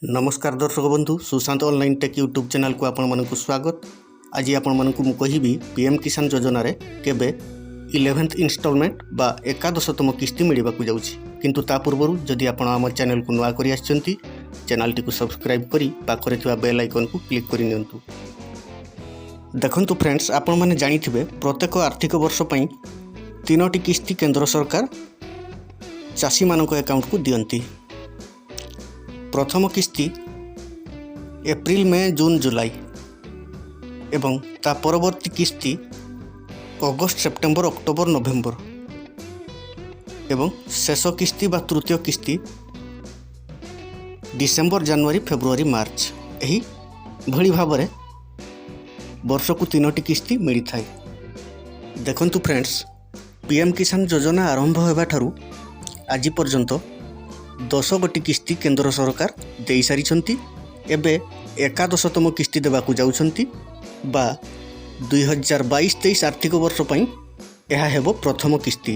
ନମସ୍କାର ଦର୍ଶକ ବନ୍ଧୁ, ସୁଶାନ୍ତ ଅନଲାଇନ୍ ଟେକ୍ ୟୁଟ୍ୟୁବ୍ ଚ୍ୟାନେଲକୁ ଆପଣମାନଙ୍କୁ ସ୍ୱାଗତ। ଆଜି ଆପଣମାନଙ୍କୁ ମୁଁ କହିବି, ପି ଏମ୍ କିଷାନ ଯୋଜନାରେ କେବେ 11th instalment ବା 11ତମ କିସ୍ତି ମିଳିବାକୁ ଯାଉଛି। କିନ୍ତୁ ତା ପୂର୍ବରୁ ଯଦି ଆପଣ ଆମ ଚ୍ୟାନେଲକୁ ନୂଆ କରି ଆସିଛନ୍ତି, ଚ୍ୟାନେଲଟିକୁ ସବସ୍କ୍ରାଇବ୍ କରି ପାଖରେ ଥିବା ବେଲ୍ ଆଇକନ୍କୁ କ୍ଲିକ୍ କରିନିଅନ୍ତୁ। ଦେଖନ୍ତୁ ଫ୍ରେଣ୍ଡସ୍, ଆପଣମାନେ ଜାଣିଥିବେ, ପ୍ରତ୍ୟେକ ଆର୍ଥିକ ବର୍ଷ ପାଇଁ ତିନୋଟି କିସ୍ତି କେନ୍ଦ୍ର ସରକାର ଚାଷୀମାନଙ୍କ ଆକାଉଣ୍ଟକୁ ଦିଅନ୍ତି। ପ୍ରଥମ କିସ୍ତି ଏପ୍ରିଲ, ମେ, ଜୁନ୍, ଜୁଲାଇ ଏବଂ ତା ପରବର୍ତ୍ତୀ କିସ୍ତି ଅଗଷ୍ଟ, ସେପ୍ଟେମ୍ବର, ଅକ୍ଟୋବର, ନଭେମ୍ବର ଏବଂ ଶେଷ କିସ୍ତି ବା ତୃତୀୟ କିସ୍ତି ଡିସେମ୍ବର, ଜାନୁଆରୀ, ଫେବୃଆରୀ, ମାର୍ଚ୍ଚ। ଏହି ଭଳି ଭାବରେ ବର୍ଷକୁ ତିନୋଟି କିସ୍ତି ମିଳିଥାଏ। ଦେଖନ୍ତୁ ଫ୍ରେଣ୍ଡସ୍, ପି ଏମ୍ କିଷାନ ଯୋଜନା ଆରମ୍ଭ ହେବାଠାରୁ ଆଜି ପର୍ଯ୍ୟନ୍ତ 10 ଗୋଟି କିସ୍ତି କେନ୍ଦ୍ର ସରକାର ଦେଇସାରିଛନ୍ତି। ଏବେ 11ତମ କିସ୍ତି ଦେବାକୁ ଯାଉଛନ୍ତି ବା 2022-23 ଆର୍ଥିକ ବର୍ଷ ପାଇଁ ଏହା ହେବ ପ୍ରଥମ କିସ୍ତି।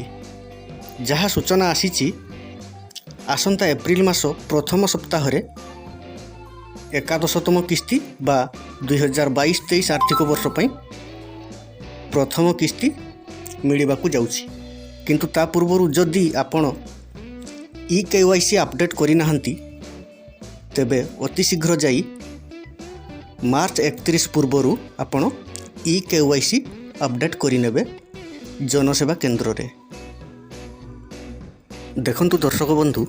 ଯାହା ସୂଚନା ଆସିଛି, ଆସନ୍ତା ଏପ୍ରିଲ ମାସ ପ୍ରଥମ ସପ୍ତାହରେ 11ତମ କିସ୍ତି ବା 2022-23 ଆର୍ଥିକ ବର୍ଷ ପାଇଁ ପ୍ରଥମ କିସ୍ତି ମିଳିବାକୁ ଯାଉଛି। କିନ୍ତୁ ତା ପୂର୍ବରୁ ଯଦି ଆପଣ ଇ କେୱାଇସି ଅପଡ଼େଟ୍ କରିନାହାନ୍ତି, ତେବେ ଅତି ଶୀଘ୍ର ଯାଇ ମାର୍ଚ୍ଚ 31 ପୂର୍ବରୁ ଆପଣ ଇ କେୱାଇସି ଅପଡ଼େଟ୍ କରିନେବେ ଜନସେବା କେନ୍ଦ୍ରରେ। ଦେଖନ୍ତୁ ଦର୍ଶକ ବନ୍ଧୁ,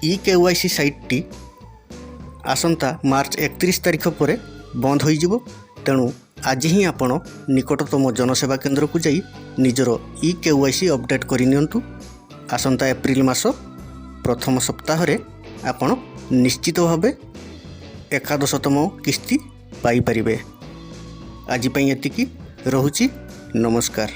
ଇ କେୱାଇସି ସାଇଟ୍ଟି ଆସନ୍ତା ମାର୍ଚ୍ଚ 31 ତାରିଖ ପରେ ବନ୍ଦ ହୋଇଯିବ। ତେଣୁ ଆଜି ହିଁ ଆପଣ ନିକଟତମ ଜନସେବା କେନ୍ଦ୍ରକୁ ଯାଇ ନିଜର ଇ କେୱାଇସି ଅପଡ଼େଟ୍ କରିନିଅନ୍ତୁ। ଆସନ୍ତା ଏପ୍ରିଲ ମାସ ପ୍ରଥମ ସପ୍ତାହରେ ଆପଣ ନିଶ୍ଚିତ ଭାବେ 11ତମ କିସ୍ତି ପାଇପାରିବେ। ଆଜି ପାଇଁ ଏତିକି ରହୁଛି। ନମସ୍କାର।